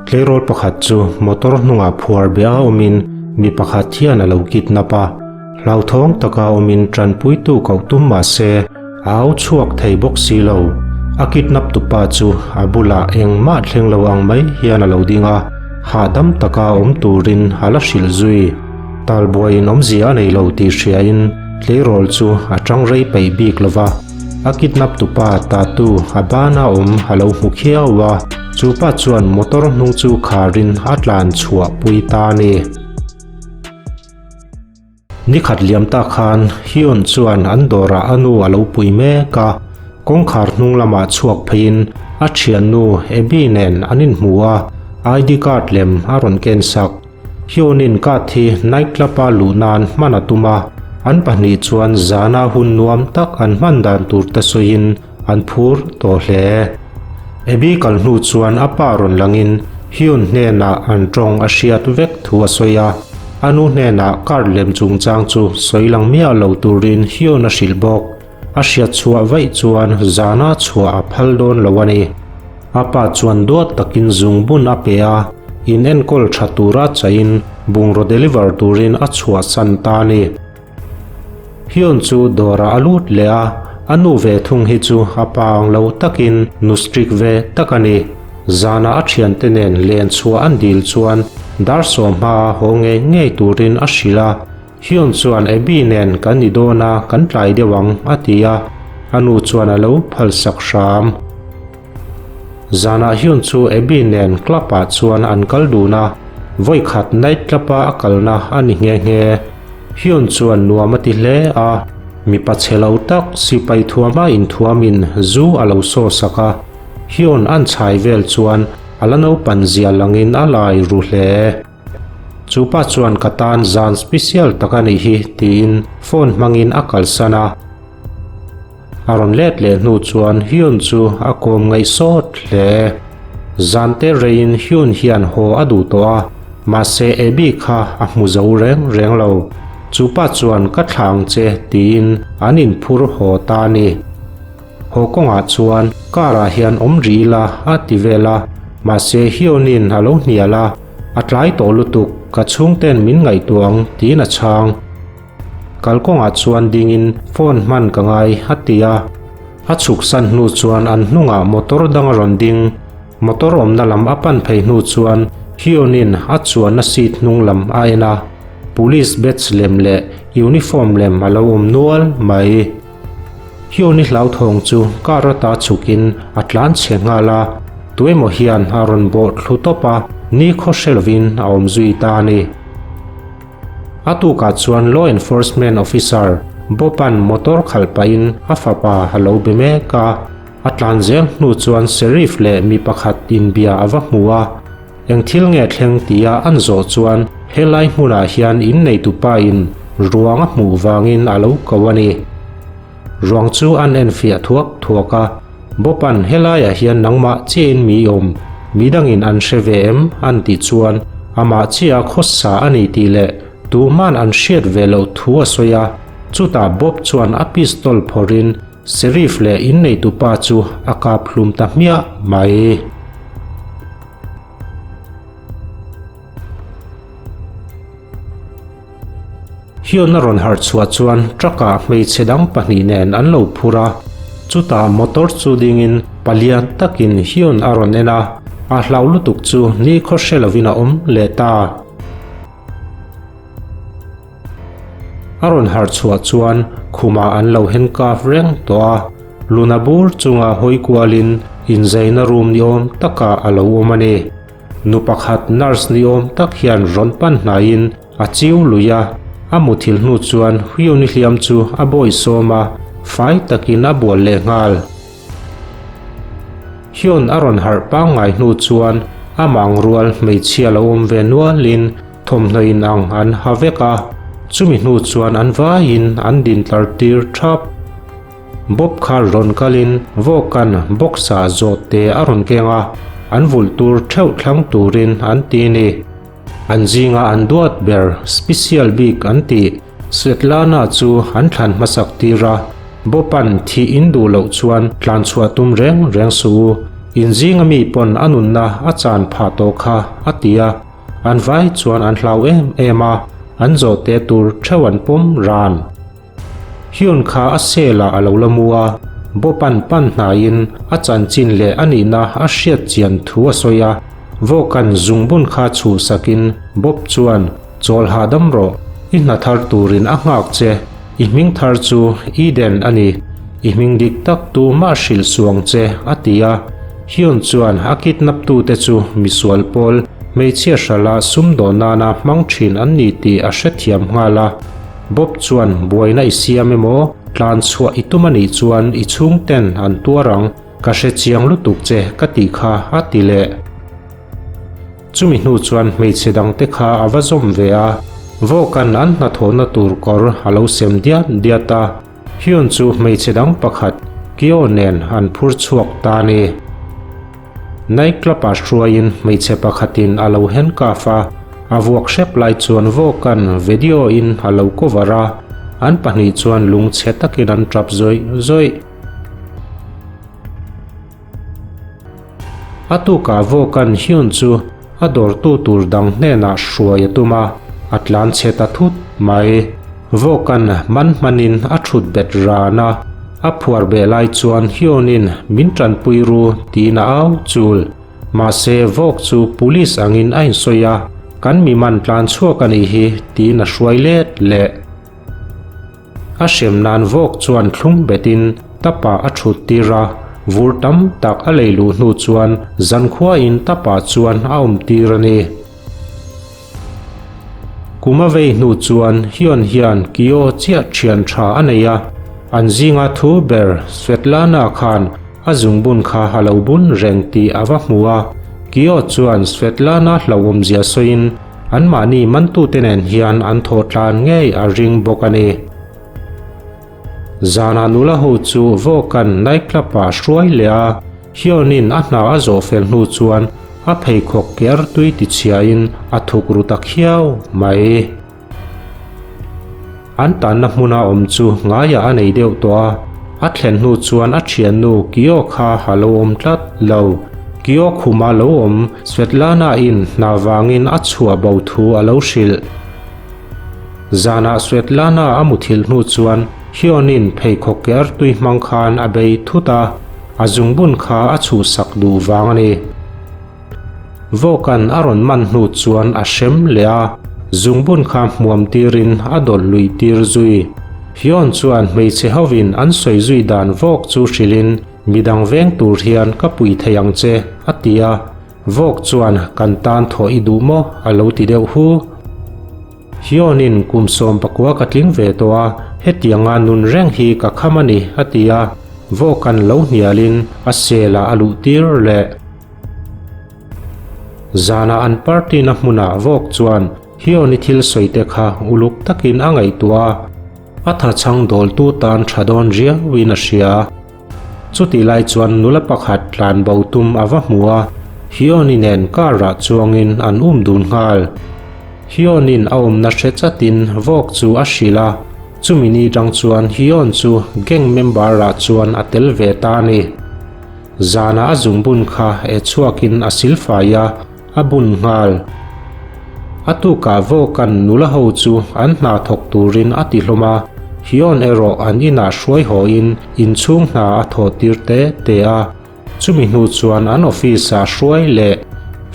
Tleirawl pakhat chu motor hnungah phuar bia awmin mi pakhat hian a lo kidnap a, hlauthawng taka awmin tanpuitu koh tum mah se a au chhuak thei bawk si lo. A kidnap tupa chu a bulah engmah thleng lo ang mai hian a lo ding a, hahdam taka awm turin a la hrilh zui. Talbuaiin awmzia a nei lo tih hriain tleirawl chu a tang rei peih bik lo va. A kidnap tupa tatu a bana awm a lo hmu khiau a, chu pa chuan motor hnung chu kharin a tlan chhuah pui ta a ni. Nikhat liam ta khan Hyun chuan an dawrah a nu a lo pui mek a, kawngkhar hnung lamah chhuak pheiin a thiannu Abby nen an inhmu a, ID card lem a rawn ken sak. Hyun-in card hi night club-a luh nan hman a tum a, an pahnih chuan zana hun nuam tak an hman dan tur te sawiin an phur tawh hle. Abby kal hnu chuan a pa rawn langin Hyun hnenah an tawng a hriat vek thu a sawi a, a nu hnenah card lem chungchang chu sawi lang miah lo turin Hyun a hrilh bawk. A hriat chhuah vaih chuan zana chhuah a phal dawn lo a ni. A pa chuan duat takin zungbun a pe a, in enkawl tha tura chaihin bungraw deliver turin a chhuahsan ta a ni. Hyun chu dawrah a lut leh a, a nu ve thung hi chu a pa ang lo takin nu strict ve tak a ni. Zana a thiante nen len chhuah an dil chuan dar sawmhma a haw ngei ngei turin a hrilh a. Hyun chuan Abby nen kan ni dawn a, kan tlai deuh ang, a ti a, a nu chuan a lo phal sak hram. Zanah Hyun chu Abby nen club ah chuan an kal dun a, vawi khat night club a a kalna a ni nghe nghe. Hyun chuan nuam a ti hle a, mipa chhe lo tak sipai thuama inthuamin zu a lo saw sak a, Hyun an chhai vel chuan a la naupan zia langin a lai ru hle. Chu pa chuan ka tan zan special tak a nih hi tiin phone hmangin a kalsan a. A rawn let leh hnu chuan Hyun chu a kawm ngaih sawt hle. Zan te reiin Hyun hian haw a duh tawh a, mahse Abby kha a hmu zo reng reng lo. Chu pa chuan ka thla ang che tiin an inphur haw ta a ni. Haw kawngah chuan car ah hian awm rih ila a ti vel a, mahse Hyun-in a lo hnial a. A tlai tawh lutuk, ka chhungten min ngaihtuah ang tiin a chhang. Kalkawngah chuan dingin phone hman ka ngai a ti a. A chhuk san hnu chuan an hnungah motor dang a rawn ding. Motor awmna lam a pan phei hnu chuan Hyun-in a chuanna seat hnung lam a en a. Police badge lem leh uniform lem a lo awm nual mai. Hyun-i hlauthawng chu car ata chhukin a tlan chhe nghal a, tuemaw hian a rawn bawh thlu tawp a, ni khaw hre lovin a awm zui ta a ni. A tukah chuan Law Enforcement Officer Bob-a'n motor khalh pahin a fapa a lo be mek a, a tlan zel hnu chuan Sheriff leh mi pakhat inbia a va hmu a, Eng thil nge thleng tia an zawh chuan helai hmunah hian inneitupa in ruang a hmuh vangin a lo ko a ni. Ruang chu an enfiah thuak thuak a, Bob-a'n helaiah hian nangmah chiahin mi awm, midangin an hre ve em an tih chuan amah chiah khawsa a ni tih leh tuman an hriat ve loh thu a sawi a, chutah Bob chuan a pistol phawrhin Sheriff leh inneitupa chu a kap hlum ta hmiah mai. Hyun a rawn harh chhuah chuan truck ah hmeichhe dang pahnih nen an lo phur a, chutah motor chu dingin palian takin Hyun a rawn en a, a hlau lutuk chu nikhaw hre lovin a awm leh ta. A rawn harh chhuah chuan khumah an lo handcuff reng tawh a, luna bur chunga hawi kualin inzaina room ni awm takah a lo awm a ni. Nu pakhat nurse ni awm tak hian rawn pan hnaiin a chiu lui a, a muthilh hnu chuan Hyun-i hliam chu a bawisawm a, fai takin a bual leh nghal. Hyun a rawn harh pangngai hnu chuan amah ang rual hmeichhia lo awm ve nualin Thawmhnaw in ang an ha vek a, chumi hnu chuan an vaiin an din tlar tir thap. Bob kha rawn kalin vawkan box-ah zawt te a rawn keng a, an vulh tur theuh thlang turin an ti ni. An zinga an duat ber special bik an tih Svetlana chu an thlan hmasak tir a. Bob-a'n thih in duh loh chuan tlan chhuah tum reng reng suh u, in zinga mi pawn a nunna a chan phah tawh kha, a ti a. An vai chuan an hlau em em a, an zawhte tur theuh an pawm ran. Hyun kha a cell ah a lo la mu a, Bob-a'n pan hnaiin a chanchin leh a nihna a hriat chian thu a sawi a, Vawka'n zungbun kha chhuhsakin Bob chuan, Chawl hahdam rawh, i hna thar turin a nghak che, i hming thar chu Eden a ni, i hming dik tak tu mah hrilh suang che, a ti a. Hyun chuan a kidnap tute chu misual pawl, hmeichhia hrala sumdawn nana hmang thin an ni tih a hrethiam nghal a. Bob chuan buaina i siam emaw, tlan chhuah i tum a nih chuan i chhungten an tuar ang, ka hre chiang lutuk che ka tih kha a ti leh. Chumi hnu chuan hmeichhe dangte kha a va zawm ve a, Vawka'n an hnathawhna tur kawr a lo sem diat diat a, Hyun chu hmeichhe dang pakhat Kyo nen an phur chhuak ta a ni. Night club-ah hruaiin hmeichhe pakhatin a lo handcuff a, a vuak hrep lai chuan Vawka'n video-in a lo cover a, an pahnih chuan lungchhe takin an tap zawih zawih. A tukah Vawka'n Hyun chu a dawrtu tur dang hnenah hruai a tum a, a tlan chhe ta thut mai. Vawka'n man hmanin a thut bet ran a, a phuar beh lai chuan Hyun-in min tanpui ru tiin a au chul. Mahse Vawk chu police angin a insawi a, kan mi man tlan chhuak a nih hi tiin a hruai let leh. A hrem nan vawk chuan thlung betin tap-ah a thut tir a, vur tam tak a lei luh hnu chuan zankhuain tap-ah chuan a awm tir a ni. Kum a vei hnu chuan Hyun hian Kyo chiah thian tha a nei a, an zinga thu ber Svetlana khan a zungbun kha a lo bun reng tih a va hmu a, Kyo chuan Svetlana hlauhawmzia sawiin Anmahni mantute nen hian an thaw tlan ngei a ring bawk a ni. Zanah nula ho chu Vawka'n night club-ah hruai leh a, Hyun-in a hna a zawh fel hnu chuan a pheikhawk ker tui tichhiain a thuk ru ta khiau mai. An tanna hmuna awm chu ngaiah a nei deuh tawh a, a thlen hnu chuan a thiannu Kyo kha a lo awm tlat lo. Kyo khuma lo awm Svetlana-in hna vangin a chhuah bo thu a lo hrilh. Zanah Svetlana a muthilh hnu chuan Hyun-in pheikhawk ke artui hmang khan a bei thut a, a zungbun kha a chhuhsak duh vang a ni. Vawka'n a rawn man hnu chuan a hrem leh a, zungbun kha hmuam tirin a dawlh luih tir zui. Hyun chuan hmeichhe hovin an sawi zui dan vawk chu hrilhin midang veng tur hian ka pui thei ang che a ti a, vawk chuan kan tan thawh i duh maw a lo ti deuh hu. Hyun-in kum 19 ka tling ve tawh a, hetianga nun reng hi ka kham a ni a ti a, vawka'n lo hnialin a sel ah a luh tir leh. Zanah an party na hmunah vawk chuan Hyun-i thil sawi te kha uluk takin a ngaihtuah a, a thachhang dawltu tan tha dawn riauin a hria. Chutih lai chuan nula pakhat tlan bo tum a va hmu a, Hyun-i nen car ah chuangin an um dun nghal. Hyun-in a awmna hre chatin vawk chu a hrilh a, chumi ni tang chuan Hyun chu gang member ah chuan a tel ve ta a ni. Zanah a zungbun kha e chhuakin a silfai a, a bun nghal. A tukah Vawka'n nula ho chu an hna thawk turin a ti hlawm a, Hyun erawh an inah hruai hawhin inchhung hna a thawh tir te te a. Chumi hnu chuan an office-ah hruai leh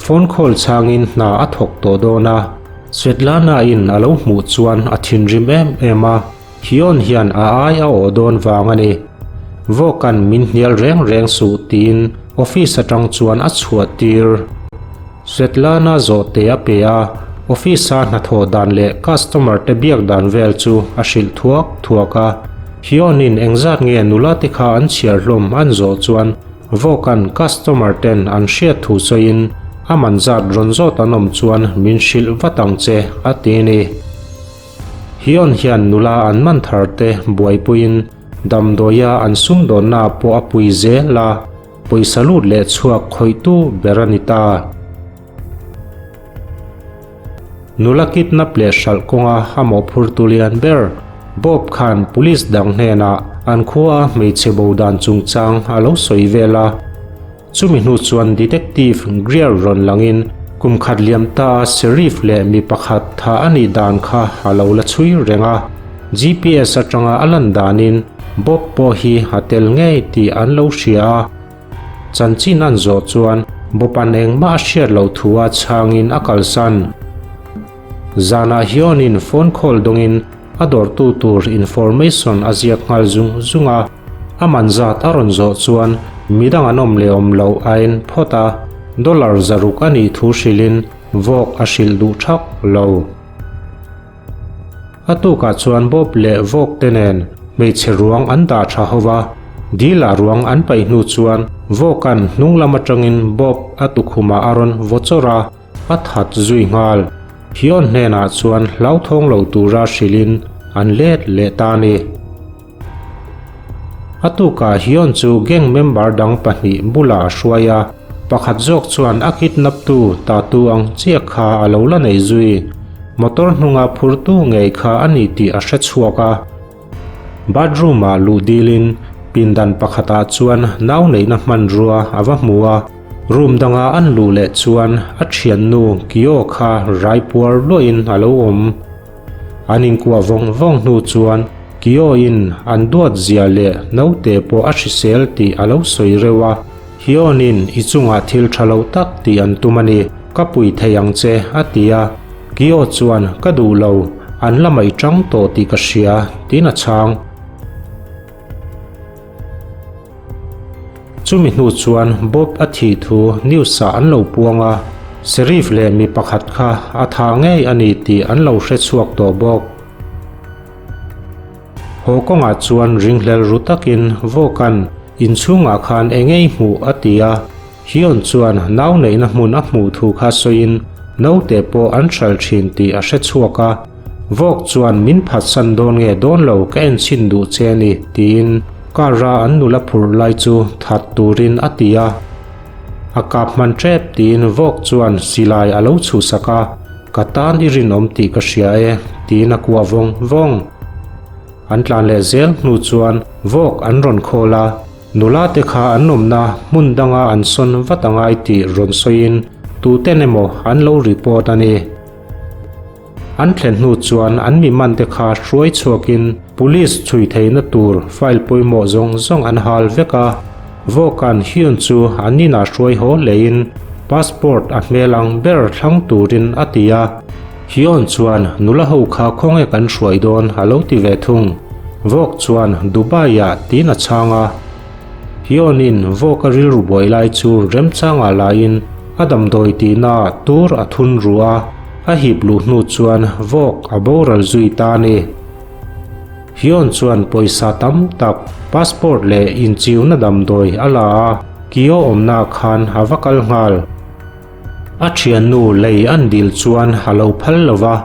phone call chhangin hna a thawk tawh dawn a. Svetlana-in a lo hmuh chuan a thinrim em em a. Hyun hian a ai a awh dawn vang a ni. Vawka'n min hnial reng reng suh tiin office atang chuan a chhuah tir. Svetlana zawhte a pe a, office a hnathawh dan leh customer te biak dan vel chu a hrilh thuak thuak a. Hyun-in engzat nge nula te kha an chhiar hlawm an zawh chuan Vawka'n customer ten an hriat thu sawiin a man zat rawn zawt an awm chuan min hrilh vat ang che a ti a ni. Hyun hian nula an man thar te buaipuiin damdawia an sumdawnna pawh a pui zel a, pawisa lut leh chhuak khawihtu ber a ni ta. Nula kidnap leh hralh kawnga a mawhphurtu lian ber Bob khan police dang hnenah. an khua a hmeichhe bo dan chungchang a lo sawi vel a. Chumi hnu chuan Detective Greer rawn langin kum khat liam ta a Sheriff leh mi pakhat tha a nih dan kha a lo la chhui reng a. GPS atanga a lan danin Bob pawh hi a tel ngei tih an lo hria a. Chanchin an zawh chuan Bob-a'n engmah a hriat loh thu a chhangin a kalsan. Zanah Hyun-in phone call dawngin a dawrtu tur information a ziak nghal zung zung a, a man zat a rawn zawh chuan midang an awm leh awm loh a en phawt a, dollar 600 a nih thu hrilhin vawk a hrilh duh thak lo. A tukah chuan Bob leh vawk te nen hmeichhe ruang an dah tha ho va, dil ah ruang an paih hnu chuan vawka'n hnung lam atangin Bob a tukhumah a rawn vaw chawrh a, A that zui nghal. Hyun hnenah chuan hlauthawng lo tura hrilhin an let leh ta a ni. A tukah Hyun chu gang member dang pahnih bulah a hruai a, pakhat zawk chuan a kidnap tu tatu ang chiah kha a lo la nei zui. Motor hnunga phurtu ngei kha a ni tih a hre chhuak a. Bathroom ah luh dilin pindan pakhatah chuan nau neihna hmanrua a va hmu a, room danga an luh leh chuan a thiannu Kyo kha raipuar luahin a lo awm. An inkuah vawng vawng hnu chuan Kyo in an duat zia leh naute pawh a hrisel tih a lo sawi reuh a, Hyun in i chungah thil tha lo tak tih an tum a ni, ka pui thei ang che a ti a. Kio chuan, Ka duh lo, an la mai tang tawh tih ka hria, tiin a chhang. Chumi hnu chuan Bob a thih thu news ah an lo puang a, Sheriff leh mi pakhat kha a tha ngei a ni tih an lo hre chhuak tawh bawk. Haw kawngah chuan ringhlel ru takin Vawka'n inchhungah khan eng ei hmuh a ti a, Hyun chuan nau neihna hmun a hmuh thu kha sawiin naute pawh an hral thin tih a hre chhuak a, Vawk chuan min phatsan dawn nge dawn lo ka en chhin duh che a ni tiin car a an nula phurh lai chu that turin a ti a. A kap hman tep tiin Vawk chuan silai a lo chhuhsak a, Ka tan i rinawm tih ka hria e tiin a kuah vawng vawng. An tlan leh zel hnu chuan Vawk an rawn khawl a. Nula te kha an awmna hmun danga an sawn vat a ngai tih rawn sawiin tuten emaw an lo report a ni. An thlen hnu chuan an mi man te kha hruai chhuakin police chhui theihna tur file pawimawh zawng zawng an hal vek a. Vawka'n Hyun chu an inah hruai haw leiin passport a hmel ang ber thlang turin a ti a. Hyun chuan nula ho kha khawnge kan hruai dawn a lo ti ve thung. Vawk chuan Dubai ah tiin a chhang a. Hyun-in vawk a rilru buai lai chu remchangah laiin a damdawi tihna ah tur a thun ru a, a hip luh hnu chuan vawk a boral zui ta a ni. Hyun chuan pawisa tam tak, passport leh inchiuna damdawi a la a, Kyo awmna ah khan a va kal nghal. A thiannu lei an dil chuan a lo phal lo va,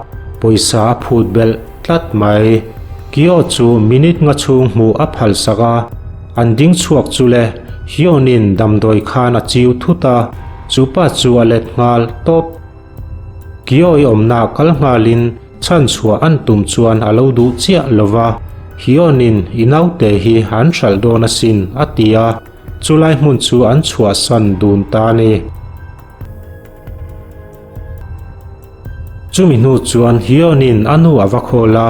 pawisa a phut belh tlat mai. Kyo chu minute nga chhung hmuh a phal sak a, an ding chhuak chu le, Hyun-in damdawi khan a chiu thut a, chupa chu a let nghal tawp. Kyo-i awmna kal nghalin chhan chhuah an tum chuan a lo duh chiah lo va, Hyun-in i naute hi an hralh dawn asin a ti a. Chulai hmun chu an chhuahsan dun ta a ni. Chumi hnu chuan Hyun-in a nu a va khawl a,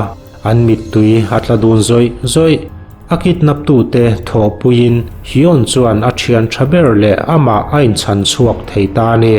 an mittui a tla dun zawih zawih. A kidnap tute thawhpuiin Hyun chuan a thian tha ber leh amah a inchhan chhuak thei ta a ni.